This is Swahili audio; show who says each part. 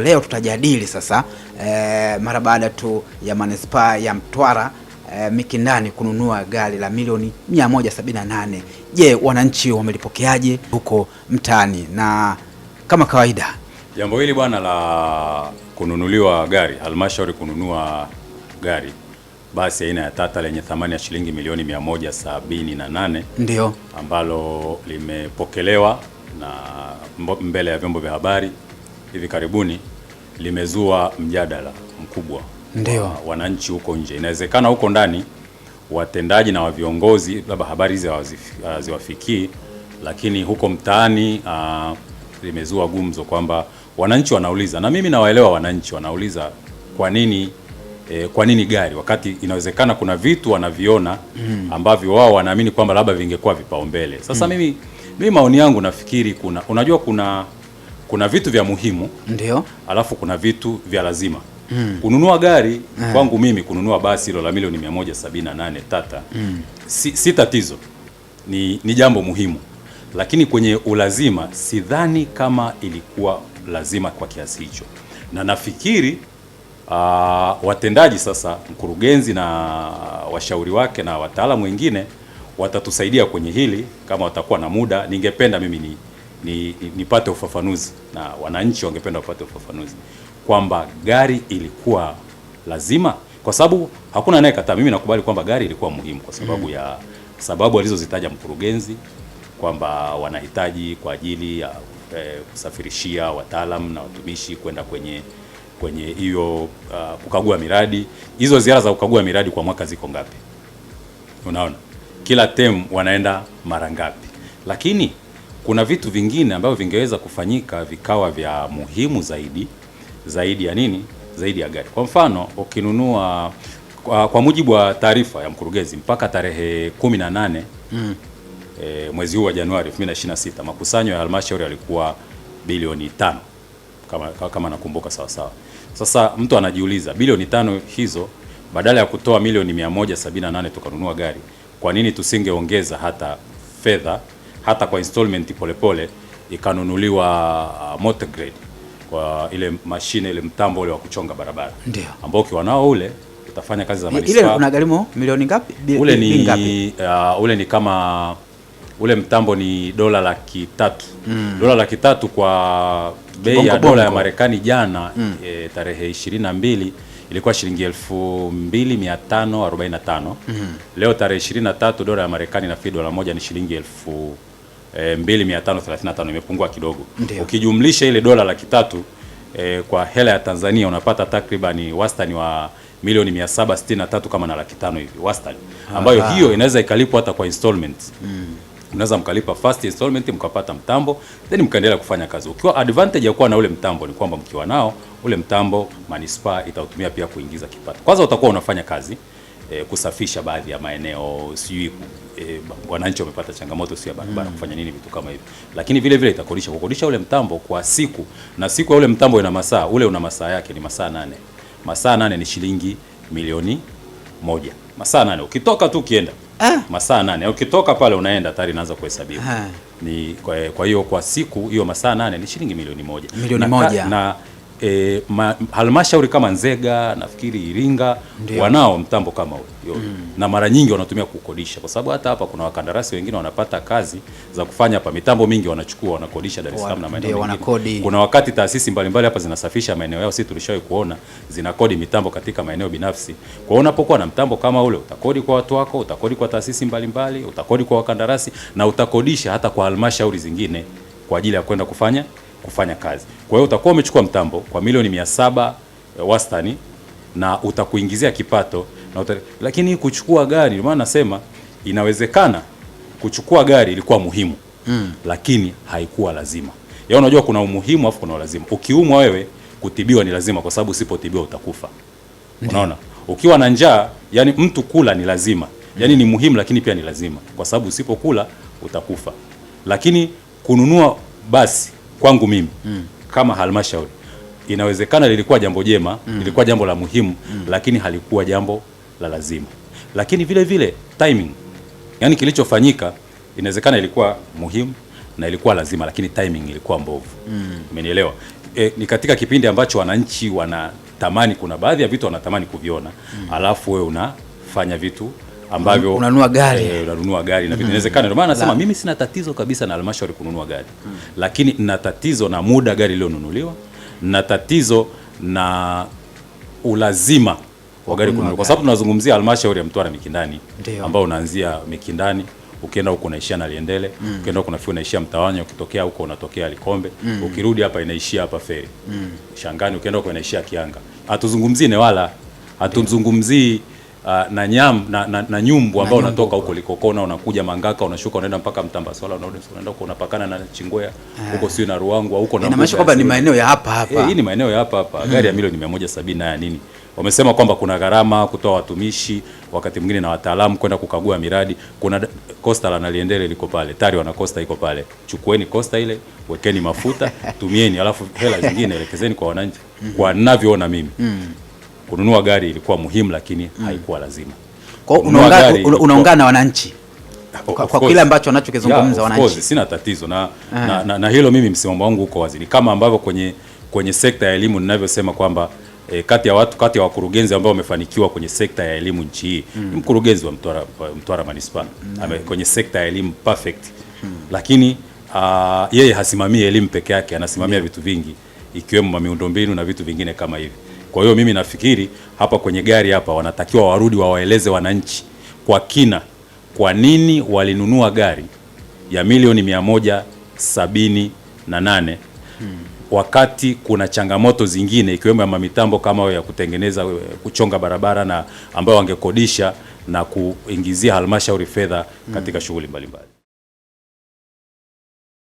Speaker 1: Leo tutajadili sasa mara baada tu ya manispaa ya Mtwara Mikindani kununua gari la milioni 178. Je, wananchi wamelipokeaje huko mtaani? Na kama kawaida
Speaker 2: Jambo hili bwana la kununuliwa gari, halmashauri kununua gari basi aina ya Tata lenye thamani ya shilingi milioni 178
Speaker 1: ndio
Speaker 2: ambalo limepokelewa na mbele ya vyombo vya habari hivi karibuni, limezua mjadala mkubwa
Speaker 1: Ndio.
Speaker 2: wa wananchi huko nje. Inawezekana huko ndani watendaji na wa viongozi labda habari hizi haziwafikii, lakini huko mtaani limezua gumzo kwamba wananchi wanauliza, na mimi nawaelewa wananchi wanauliza kwa nini gari, wakati inawezekana kuna vitu wanaviona ambavyo wao wanaamini kwamba labda vingekuwa vipaumbele. Sasa mimi maoni yangu nafikiri kuna, unajua kuna vitu vya muhimu
Speaker 1: ndio
Speaker 2: alafu kuna vitu vya lazima. Kununua gari kwangu mimi, kununua basi hilo la milioni 178 Tata si tatizo, ni jambo muhimu, lakini kwenye ulazima sidhani kama ilikuwa lazima kwa kiasi hicho, na nafikiri watendaji sasa, mkurugenzi na washauri wake na wataalamu wengine watatusaidia kwenye hili kama watakuwa na muda. Ningependa mimi nipate ufafanuzi na wananchi wangependa wapate ufafanuzi kwamba gari ilikuwa lazima, kwa sababu hakuna anayekataa. Mimi nakubali kwamba gari ilikuwa muhimu kwa sababu ya sababu alizozitaja mkurugenzi kwamba wanahitaji kwa ajili ya kusafirishia wataalamu na watumishi kwenda kwenye hiyo kukagua miradi. Hizo ziara za kukagua miradi kwa mwaka ziko ngapi? Unaona, kila term wanaenda mara ngapi? Lakini kuna vitu vingine ambavyo vingeweza kufanyika vikawa vya muhimu zaidi ya nini? Zaidi ya gari. Kwa mfano, ukinunua kwa mujibu wa taarifa ya mkurugenzi mpaka tarehe 18 mwezi huu wa Januari 2026 makusanyo ya halmashauri yalikuwa bilioni 5 kama nakumbuka sawa sawa. Sasa mtu anajiuliza bilioni 5 hizo badala ya kutoa milioni 178 tukanunua gari, kwa nini tusingeongeza hata fedha hata kwa installment polepole ikanunuliwa motor grade kwa ile mashine ile mtambo ule wa kuchonga barabara
Speaker 1: Ndio.
Speaker 2: ambao ukiwa nao ule utafanya kazi za
Speaker 1: ile
Speaker 2: manispaa.
Speaker 1: unagharimu milioni ngapi?
Speaker 2: Ule
Speaker 1: ngapi?
Speaker 2: ni ule ni kama ule mtambo ni dola 300,000. Dola 300,000 kwa bei ya
Speaker 1: Bongo
Speaker 2: dola ya
Speaker 1: bongo.
Speaker 2: Marekani jana tarehe 22 ilikuwa shilingi 2545. Leo tarehe 23 dola ya Marekani nafikiri dola moja ni shilingi 2535, imepungua kidogo.
Speaker 1: Ndio.
Speaker 2: Ukijumlisha ile dola 300,000 kwa hela ya Tanzania unapata takribani wastani wa milioni 763 kama na 500,000 hivi wastani, ambayo hiyo inaweza ikalipwa hata kwa installment. Unaweza mkalipa first installment mkapata mtambo then mkaendelea kufanya kazi. Ukiwa advantage ya kuwa na ule mtambo ni kwamba mkiwa nao ule mtambo manispaa itautumia pia kuingiza kipato. Kwanza utakuwa unafanya kazi kusafisha baadhi ya maeneo, sijui wananchi wamepata changamoto sio ya barabara kufanya nini, vitu kama hivyo. Lakini vile vile itakodisha, kukodisha ule mtambo kwa siku, na siku ya ule mtambo ina masaa, ule una masaa yake ni masaa 8. Masaa 8 ni shilingi milioni 1. Masaa 8 ukitoka tu ukienda masaa 8 ukitoka pale unaenda tayari inaanza kuhesabiwa. Ni kwa hiyo kwa siku hiyo masaa 8 ni shilingi milioni 1.
Speaker 1: Milioni moja.
Speaker 2: Na halmashauri kama Nzega nafikiri Iringa
Speaker 1: Ndio.
Speaker 2: wanao mtambo kama huo. Na mara nyingi wanatumia kukodisha, kwa sababu hata hapa kuna wakandarasi wengine wanapata kazi za kufanya hapa, mitambo mingi wanachukua wanakodisha Dar es Salaam na maeneo
Speaker 1: Ndio,
Speaker 2: mengine.
Speaker 1: wanakodi.
Speaker 2: Kuna wakati taasisi mbalimbali hapa zinasafisha maeneo yao, sisi tulishawahi kuona zinakodi mitambo katika maeneo binafsi. Kwa hiyo unapokuwa na mtambo kama ule, utakodi kwa watu wako, utakodi kwa taasisi mbalimbali, utakodi kwa wakandarasi na utakodisha hata kwa halmashauri zingine kwa ajili ya kwenda kufanya kazi. Kwa hiyo utakuwa umechukua mtambo kwa milioni 700 wastani na utakuingizia kipato na lakini kuchukua gari, ndio maana nasema inawezekana kuchukua gari ilikuwa muhimu lakini haikuwa lazima. Ya unajua kuna umuhimu afu kuna ulazima. Ukiumwa wewe kutibiwa ni lazima, kwa sababu usipotibiwa utakufa. Unaona? Ukiwa na njaa, yani mtu kula ni lazima. Yani ni muhimu lakini pia ni lazima, kwa sababu usipokula utakufa. Lakini kununua basi kwangu mimi kama halmashauri inawezekana lilikuwa jambo jema, lilikuwa jambo la muhimu, lakini halikuwa jambo la lazima. Lakini vile vile timing, yani kilichofanyika inawezekana ilikuwa muhimu na ilikuwa lazima, lakini timing ilikuwa mbovu. Umenielewa? ni katika kipindi ambacho wananchi wanatamani, kuna baadhi ya vitu wanatamani kuviona, alafu wewe unafanya vitu ambavyo
Speaker 1: Unanunua gari.
Speaker 2: Unanunua gari na vitu inawezekana. Ndio maana nasema mimi sina tatizo kabisa na halmashauri kununua gari, lakini nina tatizo na muda gari lilionunuliwa, na tatizo na ulazima wa gari kununuliwa, kwa sababu tunazungumzia halmashauri ya Mtwara Mikindani ambao unaanzia Mikindani, ukienda huko unaishia Naliendele, ukienda huko unafika unaishia Mtawanya, ukitokea huko unatokea Likombe, ukirudi hapa inaishia hapa Feri Shangani, ukienda huko inaishia Kianga. Hatuzungumzii Newala, hatuzungumzii na na Nyumbu ambao unatoka huko Likokona unakuja Mangaka unashuka unaenda mpaka Mtambasola, unaenda huko unapakana na Chingwea huko, sio na Ruangwa huko, na
Speaker 1: inamaanisha kwamba ni maeneo ya hapa hapa.
Speaker 2: Hii ni maeneo ya hapa hapa. Gari ya milioni 170 ya nini? Wamesema kwamba kuna gharama kutoa watumishi wakati mwingine na wataalamu kwenda kukagua miradi. Kuna kosta la Naliendele liko pale, TARI wana kosta iko pale. Chukueni kosta ile, wekeni mafuta, tumieni, alafu hela zingine elekezeni kwa wananchi. Kwa ninavyoona mimi, kununua gari ilikuwa muhimu, lakini haikuwa lazima.
Speaker 1: Kwa unaungana na wananchi kwa kile ambacho wanachokizungumza wananchi.
Speaker 2: Sina tatizo na hilo. Mimi msimamo wangu uko wazi. Ni kama ambavyo kwenye sekta ya elimu ninavyosema kwamba kati ya wakurugenzi ambao wamefanikiwa kwenye sekta ya elimu nchi hii ni mkurugenzi wa Mtwara Manispaa kwenye sekta ya elimu perfect. Lakini yeye hasimamii elimu peke yake, anasimamia vitu vingi ikiwemo miundombinu na vitu vingine kama hivi. Kwa hiyo mimi nafikiri hapa kwenye gari hapa wanatakiwa warudi wawaeleze wananchi kwa kina kwa nini walinunua gari ya milioni 178 wakati kuna changamoto zingine ikiwemo ya mitambo kama ya kutengeneza, kuchonga barabara na ambayo wangekodisha na kuingizia halmashauri fedha katika shughuli mbalimbali.